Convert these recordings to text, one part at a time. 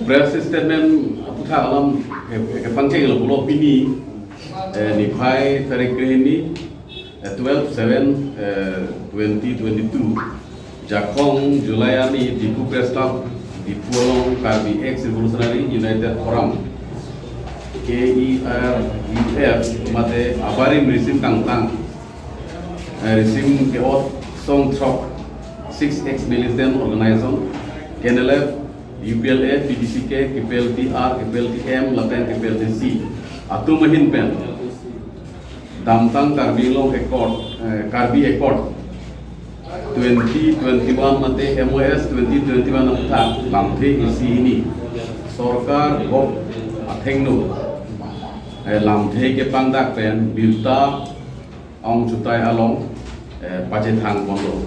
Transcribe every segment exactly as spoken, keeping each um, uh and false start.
Press statement aphuthak alam ke, kepangcheng lo pulo pini, eh, niphai tarik krehini, eh, twelve seven, eh, twenty twenty-two, Jakong July arni Diphu Press Club, Diphu along Karbi Ex Revolutionary United Forum, K E R U F, mate abarim risim kangtang, eh, risim ke-ot song throk, six ex militant organization, K N L F, U P L A, P D C K, K P L T R, K P L T M, lapen K P L T C atum ahin pen damtang Karbi Anglong Accord, eh, Karbi Accord twenty twenty-one mate M O S twenty twenty-one aphuthak lamthe isi hini sorkar gov athengno, eh, lamthe kepangdak pen birta ong chutai along, eh, pachethang ponlo.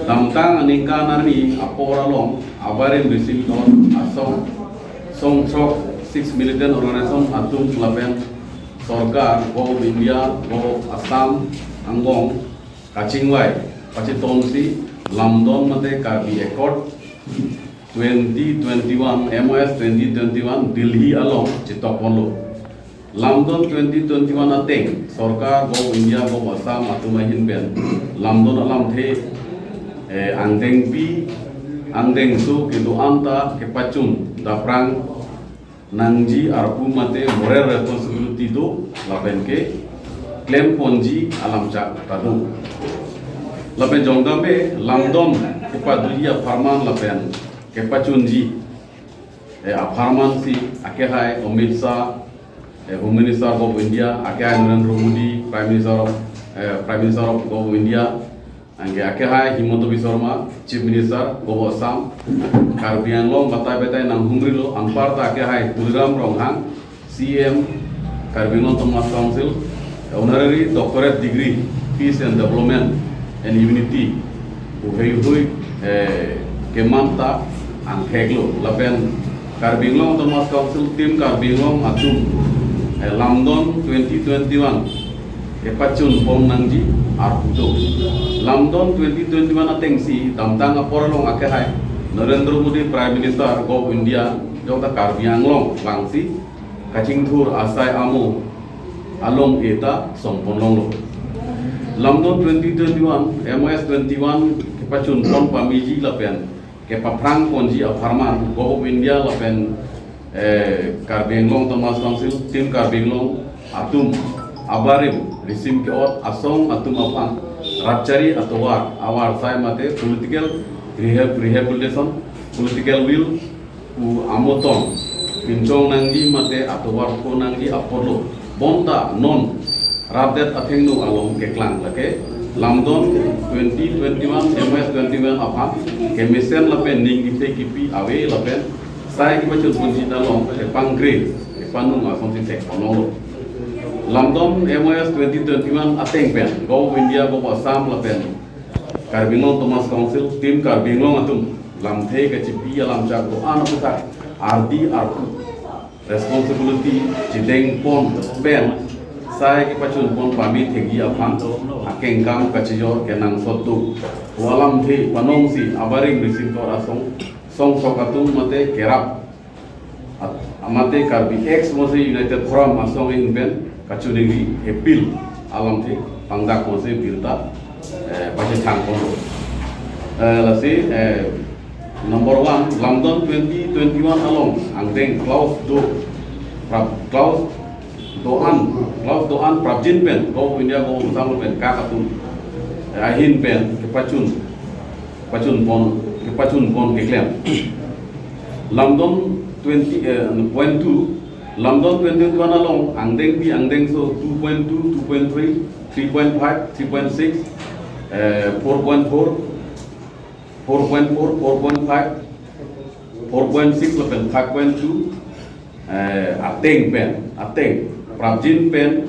Damtang aningkan arni apor along abarim risim ke-ot asong song throk, six militant organization atum lapen sorkar, Govt of India, Govt of Assam angbong kachingvai pachetonsi lamdon mate Karbi Accord twenty twenty-one, M O S twenty twenty-one Delhi along chetok ponlo. Lamdon twenty twenty-one ateng sorkar, Govt of India, Govt of Assam atum ahin pen lamdon alamthe, eh, angdengpi angdengso kedo-an ta kepachun daprang nangji arpu mate moral responsibility do lapen keklem ponji alamchak ta do. Lapen jongdambe lamdon kepadoji apharman lapen kepachunji, eh, apharman si akehai Amit Shah, eh, Home Minister of India, akehai Narendra Modi, Prime Minister of, eh, Prime Minister of India, anke akehai Himanta Biswa Sarma, Chief Minister, Govt of Assam, Karbi Anglong batai batai nanghumrilo, anparta akehai Tuliram Ronghang, C M, Karbi Anglong Autonomous Council, Honorary Doctorate Degree, Peace and Development and Unity, pu heihui, eh, kemam ta angtheklo, lapen Karbi Anglong Autonomous Council, Team Karbi Anglong atum, eh, lamdon twenty twenty-one kepachun pon nangji arpu do. Lamdon twenty twenty-one atengsi damtang apor along akehai Narendra Modi Prime Minister, Govt of India, jokta Karbi Anglong vangsi kachingthur asai amo along eta songpon longlo. Lamdon twenty twenty-one, M O S twenty-one kepachun pon pamiji lapen kepaphrang ponji apharman Govt of India lapen, eh, Karbi Anglong Autonomous Council, Team Karbi Anglong atum abarim risim ke-ot asong atum aphan rapchari atovar, avarsai mate political rehab, rehabilitation, political will pu amoton pinchong nangji mate atovar pho nangji apotlo. Bonta non rapdet athengno along keklang lake lamdon twenty twenty-one, M O S twenty-one aphan kemesen lapen ning kethe kipi ave lapen sai kepachun ponji along kepangre kepanung asonsi thek ponlonglo. Lamdon M O S twenty twenty-one ateng pen Govt of India, Govt of Assam lapen Karbi Anglong Autonomous Council, Team Karbi Anglong atum lamthe kachipi alamchak do-an aphuthak ardi arpu responsibility chideng pon pen sai kepachun pon pame thekji aphan akengkam kachijor kenangsot do. Pu alamthe panongsi abarim risim ke-ot asong song sok atum mate kerap at-, amate Karbi Ex Revolutionary United Forum asong ahin pen kachiningri appeal alamthe pangdak mose birta, eh, pachethang ponlo. Eh, lasi, eh, number one, lamdon twenty twenty-one along angdeng clause do, prap-, clause do-an, clause do-an prapjin pen Govt of India, Govt of Assam pen kak atum, eh, ahin pen kepachun pachun pon, kepachun pon keklem. Lamdon twenty, eh, point two, lamdon twenty twenty-one along angdengpi angdengso two point two, two point three, three point five, three point six, eh, four point four, four point four, four point five, four point six lapen five point two, eh, ateng pen, ateng prapjin pen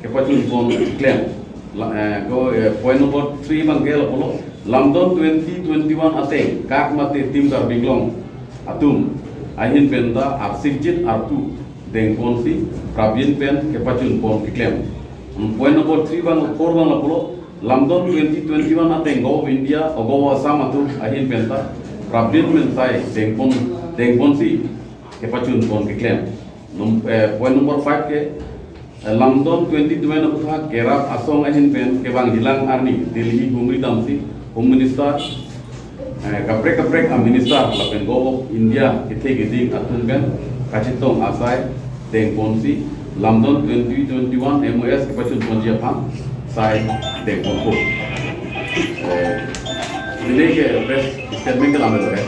kepachun pon keklem. La, eh, ko, eh, point number three abang ke lapulo, lamdon twenty twenty-one ateng kak mate Team Karbi Anglong atum ahin pen ta arsikjit arpu dengponsi prapjin pen kepachun pon keklem. Hmm, point number three abang, four abang lapulo, lamdon twenty twenty-one ateng Govt of India, o Govt of Assam atum ahin pen ta prapjin pen sai dengpon dengponsi kepachunpon keklem. Num- eh, point number five ke, eh, Lamdon twenty twenty aphuthak kerap asong ahin pen kevangjilang arni Delhi humri damsi Home Minister, eh, kaprek kaprek a Minister lapen Government of India kethe keding atum pen kachetong asai dengponsi Lamdon twenty twenty-one M O S kepachunponji aphan sai dengponpo. Eh, pini ke press statement ke lamelo eh.